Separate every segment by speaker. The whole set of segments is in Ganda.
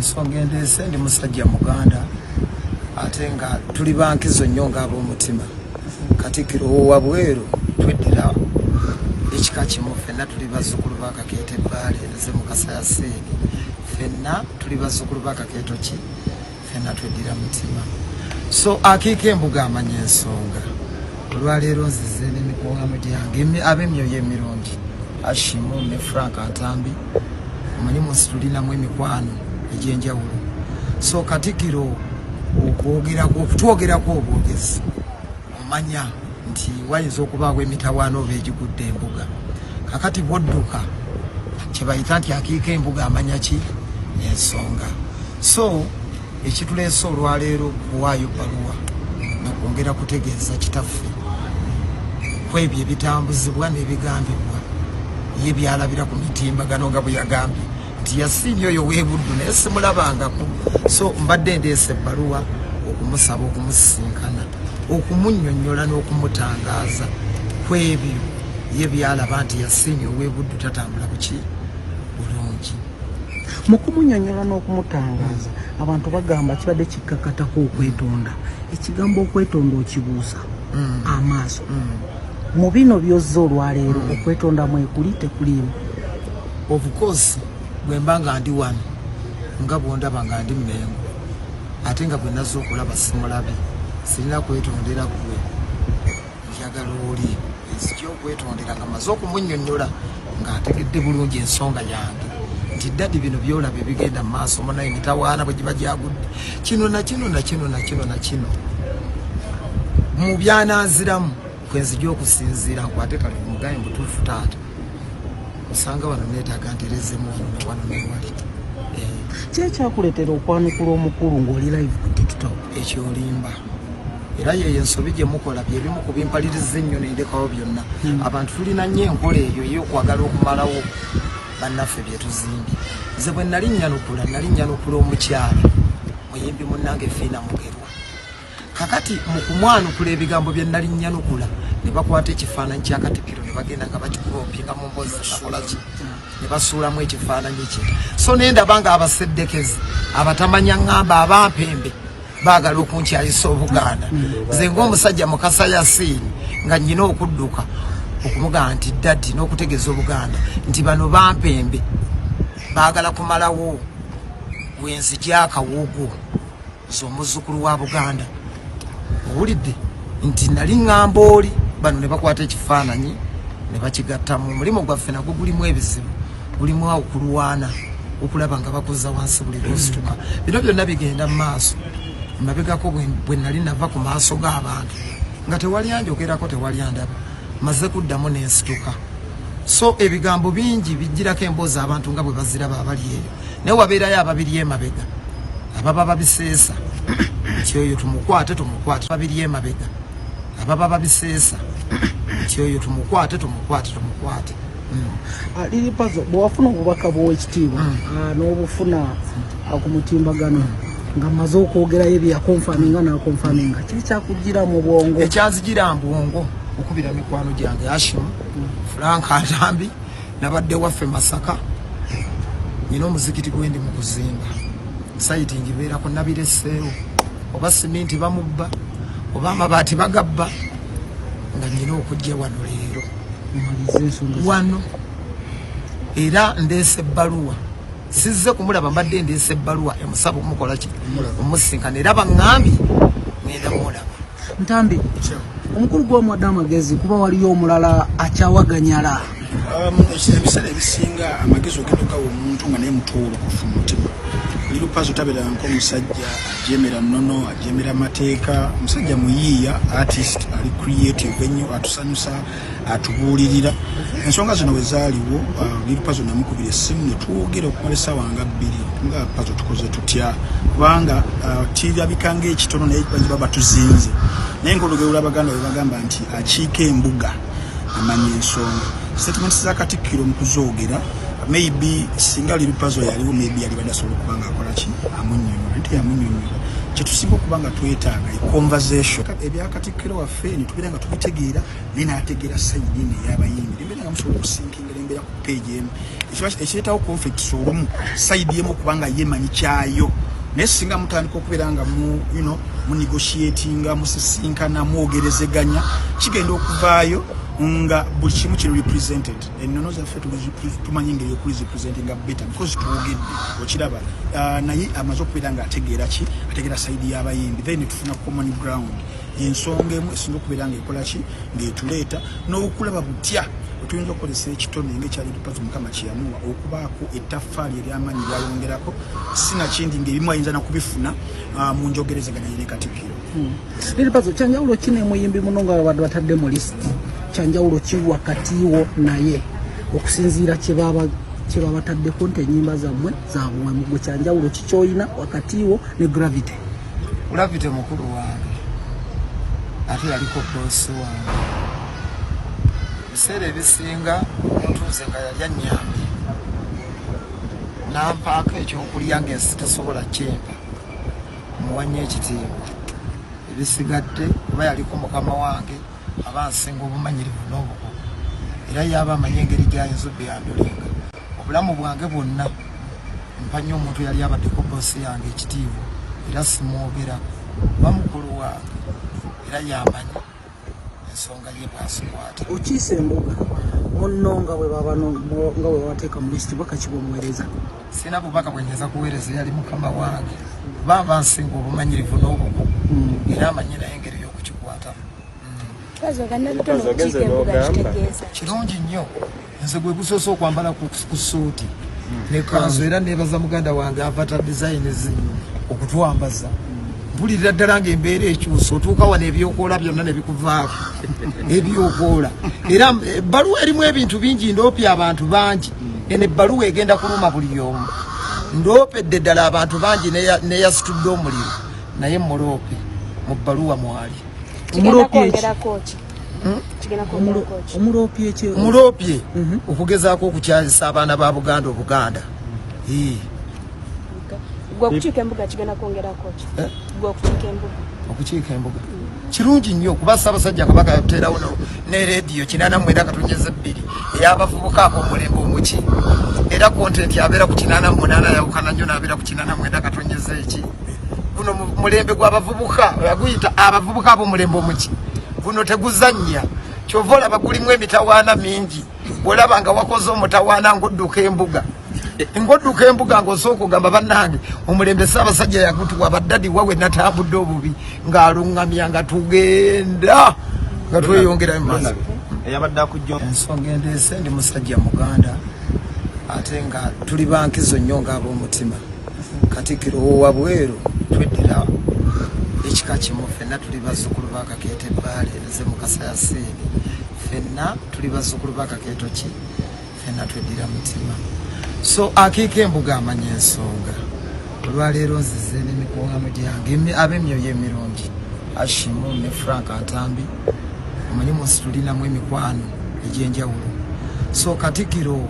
Speaker 1: Ensonga endeese, ndi musajja Muganda, ate nga tuli bankizo nnyo ng'ab'omutima. Katikkiro ow'owabweru, tweddira ekika kimu, ffenna tuli bazzukulu ba Kakeeto Ebbaale. Nze Mukasa Yasiini, ffenna tuli bazzukulu ba Kakeeto ki, ffenna tweddira mutima. So akiika embuga amanya ensonga. Olwaleero nzize n'emikwano gyange ab'emyoyo emirungi, Ashimu ne Frank Ntambi. Omanyi munsi tulinamu emikwano egy'enjawulo. So Katikiro okwogerako, okutwogerako obwogezi, omanya nti wayinza okubaawo emitawaana oba egigudde embuga. Kakati bwodduka kyebayita nti akiika embuga amanya ki ensonga. So ekituleese olwaleero kuwaayo bbaluwa nakwongera kutegeeza kitaffe kwebyo ebitambuzibwa n'ebigambibwa ye byalabira ku mitimbagano, nga bwe yagambye nti Yasiini oyo w'ebuddu naye simulabangako. So mbadde ndeese ebbaluwa okumusaba okumusisinkana, okumunnyonnyola n'okumutangaaza ku ebyo ye byalaba nti Yasiini ow'ebuddu tatambula buki bulungi.
Speaker 2: Mu kumunyonyola n'okumutangaaza, abantu bagamba kibadde kikkakatako okwetonda. Ekigambo okwetonda okibuusa amaaso. Mu bino byozza olwaleero, okwetonda mwekuli, tekuliimu?
Speaker 1: Of course, bwe mba nga ndi wano, nga bwondaba nga ndi Mmengo, ate nga bwe nazza okulaba simulabe, sirina kwetondera ggwe. Njagala oli enzija okwetondera nga maze okumunnyonnyola, ng'ategedde bulungi ensonga yange nti, "Daddy, bino byolaba ebigenda mu maaso munaye, mitawaana bwe giba gyagudde kino na kino na kino na kino na kino." Mu byananziramu kwenzija okusinziira nkwate kale mugaye mutuufu, taata, osanga wano neetaaga nterezemu wano ne wano newali.
Speaker 2: Ki ekyakuleetera okwanukula omukulu ng'oli live ku TikTok?
Speaker 1: Ekyolimba, era yeyo ensobi gye mukola, byebimu ku bimpaliriza ennyo nendekawo byonna. Abantu tulina nnyo enkola eyo ey'okwagala okumalawo bannaffe bye tuzimbye. Nze bwe nali nnyanukula, nali nnyanukula omukyala muyimbi munnange Fiina Mugerwa. Kakati mu kumwanukula, ebigambo bye nali nnyanukula ne bakwata ekifaananyi kya Katikkiro ne bagenda nga bakikuropinga mu mboozi zakolaki, ne basuulamu ekifaananyi kye. So nendaba nga abaseddekezi abatamanya ŋŋamba abampembe baagala okunkyayisa Obuganda. Nze ng'omusajja Mukasa Yasiini nga nnyina okudduka okumugamba nti, "Daddy," n'okutegeeza Obuganda nti bano bampembe baagala kumalawo wenzija akawogo. Nze omuzzukulu wa Buganda, owulidde nti nali ŋŋamba oli, bano ne bakwata ekifaananyi ne bakigattamu. Omulimu gwaffe nagwo gulimu ebizibu, gulimu okulwana okulaba nga bakuza wansi buli lwosituka. Bino byonna bigenda mu maaso. Mabegako bwe nali nava ku maaso g'abantu nga tewali anjogerako, tewali andaba, maze kuddamu nensituka. So ebigambo bingi bijjirako emboozi abantu nga bwe baziraba abali eyo, naye wabeerayo ababiri emabega ababa babiseesa nti oyo tumukwate, tumukwate. Babiri emabega ababa babiseesa nti oyo tumukwate, tumukwate, tumukwate.
Speaker 2: Lil Pazo, bwewafuna obubaka bw'owekitiibwa n'obufuna ku mutimbagano nga maze okwogerayo ebyeyakonfaminga nakonfaminga, kiri kyakugira mu bwongo?
Speaker 1: Ekyanzigira mu bwongo okubira mikwano gyange Ashim, Frank Ntambi. Nabadde waffe Masaka, nyina omuzikiti gwendi mu kuzimba, site ngibeerako, nabireseewo oba siminti bamubba oba amabaati bagabba, nga nyina okujja wano leero wano. Era ndeese ebbaluwa, sizze kumulaba, mbadde ndeese ebbaluwa emusaba omukola ki, omusinkana, era baŋŋambye ngenda mulaba.
Speaker 2: Ntambi, omukulu gwamuwadde amagezi kuba waliyo omulala akyawaganyala.
Speaker 3: Ebiseera ebisinga amagezi ogenda ogawa omuntu nga naye mutuwulukufu mu mutima. Lil Pazo tabeera nk'omusajja ajemera nnono, ajemera mateeka. Omusajja muyiiya, artist ali creative ennyo, atusanyusa, atubuulirira. Ensonga zino we zaaliwo, Lil Pazo namukubira essimu ne twogera okumala essaawa nga 2 nga, "Pazo, tukoze tutya?" Kubanga kirabika ng'ekitono naye bangi baba tuzinze. Naye ng'olugero lw'Abaganda bwe bagamba nti akiika embuga amanya ensonga, statements za Katikkiro mu kuzoogera, maybe singa Lil Pazo yaliwo, maybe yali badde asobola okuba nga akola ki, amunnyonnyola nti yamunnyonnyola. Kyetusinga okuba nga twetaaga conversation ebya Katikkiro waffe ne tubeera nga tubitegeera, naye n'ategeera side eno ey'abayimbi, nembeera nga musobola okusinkingira. mubeera ku page emu, ekireetawo conflicts olumu side emu okubanga yemanyi kyayo. Naye singa mutandika okubeera nga mu mu negotiatinga, musisinkana, mwogerezeganya, kigenda okuvaayo nga buli kimu kiri represented. Ennono zaffe tumanyi engeri okurepresentinga better because twogedde, okiraba. Naye amaze okubeera nga ategeera ki, ategeera side y'abayimbi, then tufuna common ground. Ensonga emu esinga okubeera nga ekola ki, ng'etuleeta n'okulaba butya wetuyinza okukozesa ekitone nga ekya Lil Pazo Mukama kyeyamuwa okubaako ettaffaali ery'amaanyi lyayongerako, sinakindi ng'ebimu ayinza nakubifuna mu njogerezeganya ye ne Katikkiro.
Speaker 2: Lil Pazo, kyanjawulo ki nemuyimbi muno nga babadde batadde mu list? Kyanjawulo ki wakati wo naye okusinziira kyebabataddeko nti enyimba zammwe za buwemu? Gwe kyanjawulo ki kyoyina wakati wo ne Gravity?
Speaker 1: Gravity mukulu wange, ate yaliko boss wange. Ebiseera ebisinga omuntu nze nga yali annyambye nampaako ekyokulya ngaensi tesobola kyempa, muwanye ekitiibwa. Ebisigadde kuba yaliko mukama wange, aba nsinga obumanyirivu n'obukugu, era yaba amanyi engeri gyayinza obyandulinga obulamu bwange bwonna. Mpa nnyo omuntu yali abaddeko boss yange ekitiibwa, era simwogerako kuba mukulu wange, era yamanyi ensonga ye bwasikwata.
Speaker 2: Okiisa embuga munno nga bwe baba nga bwe babateeka mu list, baka kibumuweereza?
Speaker 1: Sina bubaka bwenyeza kuweereza yali mukama wange, kuba aba nsinga obumanyirivu n'obukugu, era amanyi naye engeri y'okukikwatamu.
Speaker 4: Ogenze n'ogamba.
Speaker 1: Kirungi nnyo, nze gwe gusoose okwambala ku suuti ne kanzu, era nebaza muganda wange Avatar Designs okutwambaza. Mpulirira ddala ngaembeera ekyusa, otuuka wano ebyokoola byonna ne bikuvaako ebyokoola. Era ebbaluwa erimu ebintu bingi, ndoopye abantu bangi. Eno ebbaluwa egenda kuluma buli omu. Ndoopedde ddala abantu bangi, neyasitudde omuliro naye muloope mu bbaluwa mwali.
Speaker 2: Omuloopye ki?
Speaker 1: Muloopye okugezaako okukyazisa abaana ba Buganda Obuganda.
Speaker 4: Gwe okukiika embuga kigenda kwongerako ki?
Speaker 1: Eh?
Speaker 4: Gwe okukiika embuga.
Speaker 1: Okukiika embuga kirungi nnyo, kuba Ssaabasajja Kabaka yateerawo ne rediyo 89.2 ey'abavubuka ab'omulembe omuki, era content abeera ku 88 yawukana nnyo n'abeera ku 89 katonyeza eki. Guno mulembe gw'abavubuka, yaguyita abavubuka ab'omulembe omuki. Guno teguzannya, kyova olaba gulimu emitawaana mingi. Bwolaba nga wakoze omutawaana ng'odduka embuga ng'osooka ogamba, "Bannange, omulembe Ssaabasajja yagutuwa, baddadi wawe natambudde obubi," ng'aluŋŋamya nga tugenda nga tweyongerayo mu maaso.
Speaker 5: Eyabadde akujja.
Speaker 1: Ensonga endeese, ndi musajja Muganda, ate nga tuli bankizo nnyo ng'ab'omutima. Katikkiro owabweru, tweddira ekika kimu, ffenna tuli bazzukulu ba Kakeeto Ebbaale. Nze Mukasa Yasiini, ffenna tuli bazzukulu ba Kakeeto ki, ffenna tweddira mutima. So akiika embuga amanya ensonga. Olwaleero nzize n'emikwano gyange ab'emyoyo emirungi, Ashimu ne Frank Ntambi. Omanyi mu nsi tulinamu emikwano egy'enjawulo. So Katikiro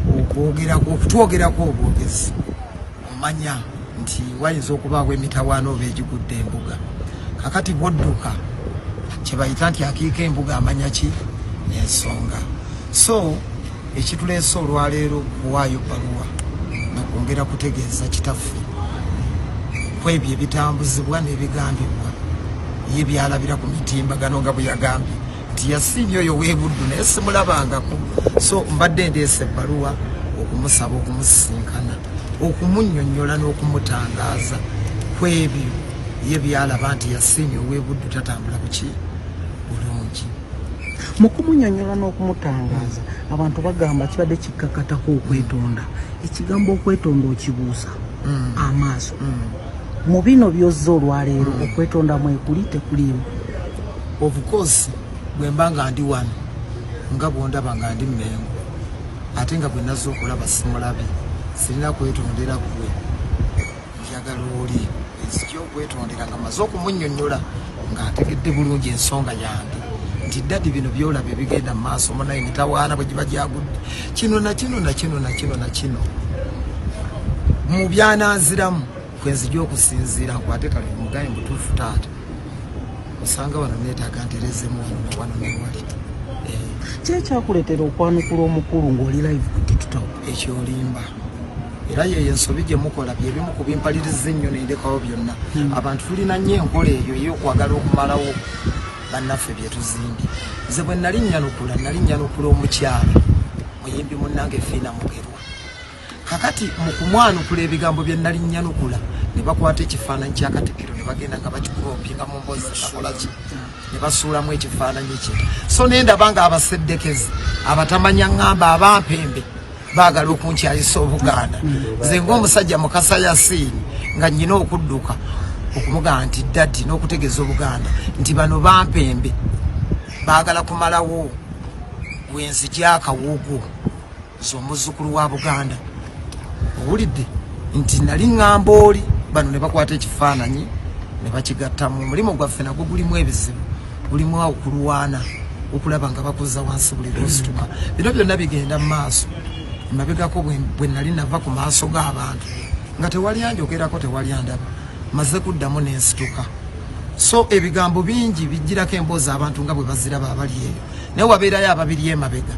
Speaker 1: okwogerako, okutwogerako obwogezi, omanya nti wayinza okubaawo emitawaana oba egigudde embuga. Kakati bwodduka kyebayita nti akiika embuga amanya ki ensonga. So ekituleese olwaleero kuwaayo bbaluwa nakwongera kutegeeza kitaffe ku ebyo ebitambuzibwa n'ebigambibwa ye byalabira ku mitimbagano, nga bwe yagambye nti yasiimye oyo w'ebuddu naye simulabangako. So mbadde ndeese ebbaluwa okumusaba okumusisinkana, okumunnyonnyola n'okumutangaaza ku ebyo ye byalaba nti yasiimye ow'ebuddu tatambula buki bulungi.
Speaker 2: Mu kumunyonyola n'okumutangaaza, abantu bagamba kibadde kikkakatako okwetonda. Ekigambo okwetonda okibuusa amaaso. Mu bino byozza olwaleero, okwetonda mwekuli, tekuliimu?
Speaker 1: Of course, bwe mba nga ndi wano nga bwondaba nga ndi Mmengo, ate nga bwe nazza okulaba simulabye, sirina kwetondera gwe, njagala oli enzija okwetondera nga maze okumunnyonnyola ng'ategedde bulungi ensonga yange nti, "Daddy, bino byolaba ebigenda mu maaso munaye, mitawaana bwe giba gyagudde kino na kino na kino na kino na kino." Mu byananziramu kwenzija okusinziira nkwate kale mugaye mutuufu, taata, osanga wano neetaaga nterezemu wano ne wano newali.
Speaker 2: Ki ekyakuleetera okwanukula omukulu ng'oli live ku TikTok?
Speaker 1: Ekyolimba, era yeyo ensobi gye mukola, byebimu ku bimpaliriza ennyo nendekawo byonna. Abantu tulina nnyo enkola eyo ey'okwagala okumalawo bannaffe bye tuzimbye. Nze bwe nali nnyanukula, nali nnyanukula omukyala muyimbi munnange Fiina Mugerwa. Kakati mu kumwanukula ebigambo bye nali nnyanukula, ne bakwata ekifaananyi kya Katikkiro ne bagenda nga bakikuropinga mu mboozi, bakolaki, ne basuulamu ekifaananyi kye. So nendaba nga abaseddekezi abatamanya ŋŋamba abampembe baagala okunkyayisa Obuganda. Nze ng'omusajja Mukasa Yasiini nga nnyina okudduka okumugamba nti daddy, n'okutegeeza Obuganda nti bano bampembe baagala kumalawo wenzija akawogo nze omuzzukulu wa Buganda. Owulidde nti nali ŋŋamba oli bano ne bakwata ekifaananyi ne bakigattamu. Omulimu gwaffe nagwo gulimu ebizibu, gulimu okulwana okulaba nga bakuza wansi buli lwosituka. Bino byonna bigenda mu maaso. Emabegako bwe nali nava ku maaso g'abantu nga tewali anjogerako, tewali andaba, maze kuddamu n'ensituka. So ebigambo bingi bijjirako emboozi abantu nga bwe baziraba abali eyo, naye wabeerayo ababiri emabega.